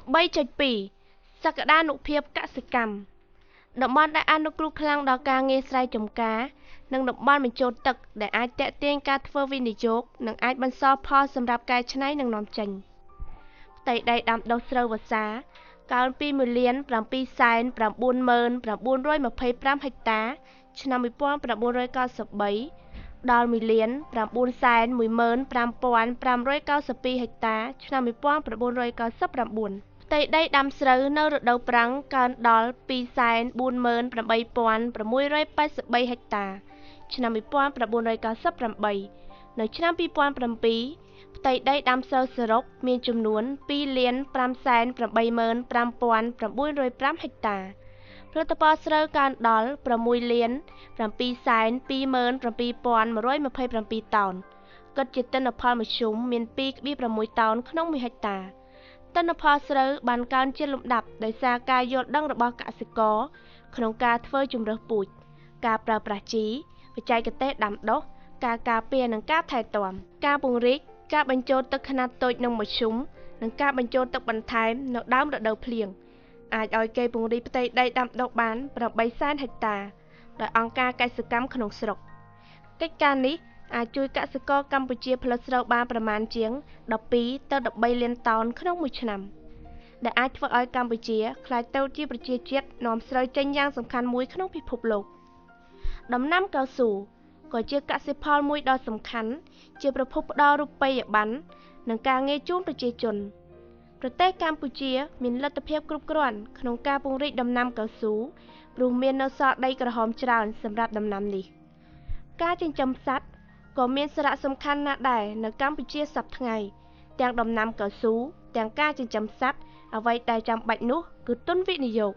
3.2 សក្តានុភាពកសិកម្ម តំបន់ដែលអនុគ្រោះខ្លាំងដល់ការងារស្រែចម្ការ និងតំបន់បញ្ចូលទឹកដែលអាចទាក់ទាញការធ្វើវិនិយោគ និងអាចបន្សល់ផលសម្រាប់កែច្នៃ និងនាំចេញ។ ផ្ទៃដីដាំដុះស្រូវវស្សាកើនពី 1,709,925 ហិកតា ឆ្នាំ 1993 ដល់ 1,915,592 ហិកតា ឆ្នាំ 1999។ ផ្ទៃដីដាំស្រូវនៅរដូវប្រាំងកើនដល់ 248,683 ហិកតា ឆ្នាំ 1998។ នៅឆ្នាំ 2007 ផ្ទៃដីដាំស្រូវសរុបមានចំនួន 2,585,905 ហិកតា។ ផលិតផលស្រូវកើនដល់ 6,727,127 តោន គិតជាទិន្នផលមធ្យមមាន 2.6 តោនក្នុង 1 ហិកតា។ ទិន្នផលស្រូវបានកើនជាលំដាប់ដោយសារការយល់ដឹងរបស់កសិករក្នុងការធ្វើជម្រើសពូជ ការប្រើប្រាស់ជី បច្ចេកទេសដាំដុះ ការការពារ និងការថែទាំ ការពង្រីកការបញ្ចូលទឹកខ្នាតតូចនិងមធ្យម និងការបញ្ចូលទឹកបន្ថែមនៅដើមរដូវភ្លៀង អាចឲ្យគេពង្រីកផ្ទៃដីដាំដុះបាន 8 សែនហិកតា ដោយអង្គការកសិកម្មក្នុងស្រុក។ កិច្ចការនេះអាចជួយកសិករកម្ពុជាផលិតស្រូវបានប្រមាណជាង 12 ទៅ 13 លានតោនក្នុងមួយឆ្នាំ ដែលអាចធ្វើឲ្យកម្ពុជាក្លាយទៅជាប្រជាជាតិនាំស្រូវចេញយ៉ាងសំខាន់មួយក្នុងពិភពលោក។ ដំណាំកៅស៊ូក៏ជាកសិផលមួយដ៏សំខាន់ ជាប្រភពផ្ដល់រូបិយប័ណ្ណ និងការងារជូនប្រជាជន។ ប្រទេសកម្ពុជាមានលទ្ធភាពគ្រប់គ្រាន់ក្នុងការពង្រីកដំណាំកៅស៊ូ ព្រោះមាននៅសល់ដីក្រហមច្រើនសម្រាប់ដំណាំនេះ។ ការចិញ្ចឹមសត្វក៏មានសារៈសំខាន់ណាស់ដែរនៅកម្ពុជាសព្វថ្ងៃ ទាំងដំណាំកៅស៊ូ ទាំងការចិញ្ចឹមសត្វ អ្វីដែលចាំបាច់នោះគឺទុនវិនិយោគ។